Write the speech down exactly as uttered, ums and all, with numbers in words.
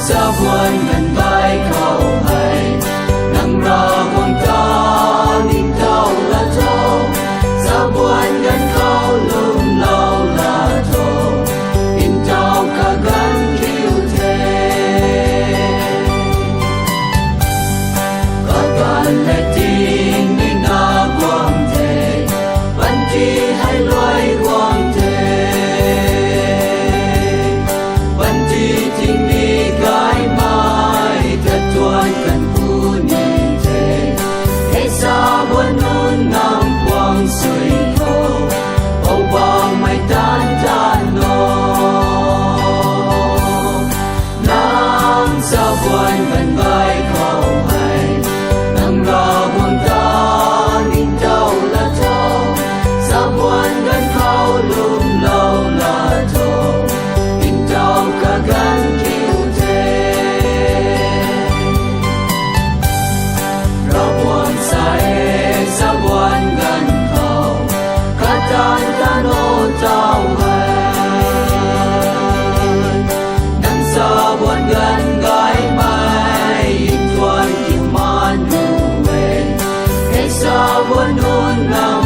Sabuan ganv gay khou hei, nang Ravguangc ta ningtow la tho. Sabuan ganv khou lwmlou la tho, ningtow kaganv kiu the. Kaganv le tingmik na guang the, panty hei luai guang the. Panty tingmik gaymei katuan kan puni the. Hei sabuan nunc nang puang sui khou, Poubauhmei taanv tan o. Nang sabuan ganv gay khou hei, nang Ravguangc ta ningtow la tho. Sabuan ganv khou lwmlou la tho, ningtow kaganv kiu the. Ravguangc sa e, sabuan ganv khou kataanv tan o taw hei. Nang sabuan ganv gaymei ntuan kiu man nu e. Hei sabuan nunc nang